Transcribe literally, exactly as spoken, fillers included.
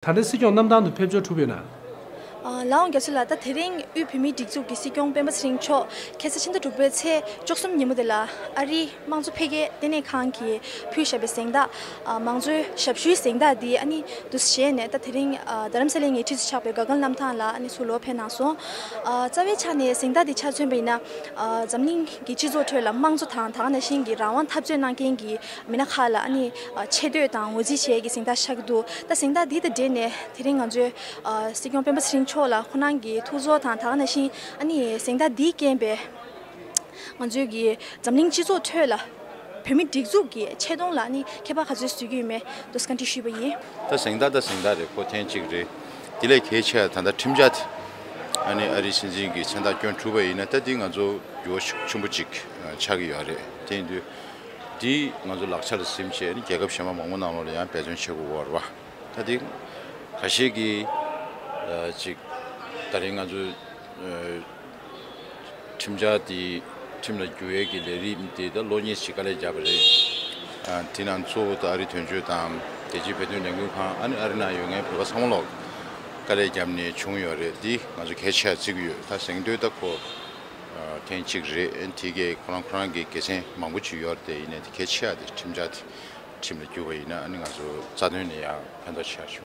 ད་ལྟའི་སྲིད་སྐྱོང་གནམ་ཐང་དུ་ཕེབས་འབྱོར་གྲུབ་ཡོད་ན། ཨ། ལགས་འོང་རྒྱ་མཚོ་ལགས། ད་དེ་རིང་དབུས་བོད་མིའི་སྒྲིག་འཛུགས་ཀྱི་སྲིད་སྐྱོང་སྤེན་པ་ཚེ་རིང་མཆོག་ཁ་སང་ཕྱི་ཟླ་དྲུག་པའི་ཚེས་བཅུ་གསུམ་ཉིན་མོ་དེ་ལ་ཨ་རིའི་དམངས་གཙོ་འཕེལ་རྒྱས་ལྟེ་གནས་ཁང་གིས་ཕུལ་བཞག་པའི་གཟེངས་རྟགས། ཨ། མང་གཙོའི་ཞབས་ཞུའི་གཟེངས་རྟགས་འདི་ཨ་ནི་འདུག་སེ་བཞེས་ནས། ད་དེ་རིང་ཨ་རྡ་རམ་ས་ལའི་ཉེ་འཁྲིས་སུ་ཆགས་པའི་ག་གལ་གནམ་ཐང་ལ་ཨ་ནི་ཚུར་ལོག་ཕེབས་གནང་སོང་། ཨ། རྩ་བའི་ཆ་ནས་གཟེངས་རྟགས་འདི་ཆ་མཚོན་པ་ཡིན་ན། ཨ། འཛམ་གླིང་གི་སྤྱི་ཚོགས་ཁྲོད་ལ་དམངས་གཙོ་དང་ད་ག་ནང་བཞིན་གྱི་རང་དབང་འཐབ་རྩོད་གནང་མཁན་གྱི་མི་སྣ་ཁག་ལ་ཨ་ནི་ཨ་ཆེ་བསྟོད་དང་ངོས་འཛིན་བྱེད་ཡས་ཀྱི་གཟེངས་རྟགས་ཆགས་ཀྱི་འདུག་ད་གཟེངས་རྟགས་འདི་དང་འབྲེལ་ནས་དེ་རིང་ང་ཚོས་ཨ་སྲིད་སྐྱོང་སྤེན་པ་ཚེ་རིང་མཆོག་ལ་ཁོང་རང་གི་ཐུགས་ཚོར་དང་ད་ག་ནང་བཞིན་ཨ་ནི་གཟེངས་རྟགས་འདིའི་རྐྱེན་པས་ང་ཚོའི་གི་འཛམ་གླིང་སྤྱི་ཚོགས་ཁྲོད་ལ་བོད་མི་སྒྲིག་འཛུགས་ཀྱི་ཆེ་མཐོང་ལ་ཨ་ནི་ཁྱད་པར་ག་ཚོད་བཟོ་གི་ཡོད་མེད་འདུག་སེ་བཀའ་འདྲི་ཞུས་པ་ཡིན། ད་གཟེངས་རྟགས་ད་གཟེངས་རྟགས་རེད། ཁོ་ཐེངས་གཅིག་རེད། དེ་ལས་གལ་ཆེ་བ་ད་ལྟ་ཁྲིམས་འཆར་དེ་ཨ་ནི་ཨ་རིའི་སྲིད་འཛིན་གྱི་མཚན་རྟགས་སྐྱོན་གྲུབ་པ་ཡིན་ན། ད་འདི་ང་ཚོ་འགྱུར་བ་ཤུགས་ཆེན་པོ་ཅིག་ཆགས་ཀྱི་ཡོད་རེད། དེ་ཡིན་དུས་འདི་ང་ཚོ་ལག་ཆ་ལ་ཟིན་བྱས་ཨ་ནི་རྒྱལ་ཁབ་གཞན་པ་མང་པོ་ནང་ལོགས་ལ་ཡང་འབད་བརྩོན་བྱེད་དགོས་ཀྱི་ཡོད་རེད་བ། ད་འདི་ཁ་ཤས་ཀྱིས་ཨ་ཅིག་ད་རིང་ང་ཚོ་ཨ་ཁྲིམས་འཆར་དེ་ཁྲིམས་ལ་འགྱུར་ཡས་ཀྱི་ལས་རིམ་དེ་ད་ལོ་གཉིས་ཤིག་དཀའ་ལས་བརྒྱབ་པ་རེད། ཨ་དེ་ནང་གཙོ་བོ་ད་ཨ་རི་དོན་གཅོད་དང་རྒྱལ་སྤྱིའི་བོད་དོན་ལས་འགུལ་ཁང་། ཨ་ནི་ཨ་རི་ནང་ཡོད་མཁན་བོད་པ་ཚང་མ་ལོག་དཀའ་ལས་བརྒྱབ་ནས་བྱུང་ཡོད་རེད། འདི་ང་ཚོ་གལ་ཆེ་བརྩི་གི་ཡོད། ད་གཟེངས་བསྟོད་ད་ཁོ་ཨ་ཐེངས་གཅིག་རེད། དེ་གས་ཁོ་རང་ཁོ་རང་གི་དགེ་མཚན་མང་པོ་ཅིག་ཡོད་རེད། དེ་ཡིན་ནའི་དེ་གལ་ཆེ་བ་དེ་ཁྲིམས་འཆར་དེ་ཁྲིམས་ལ་འགྱུར་བ་ཡིན་ན་ཨ་ནི་ང་ཚོ་རྩ་དོན་ལ་ཡང་ཕན་ཐོགས་ཆེ་བ་བྱུང་།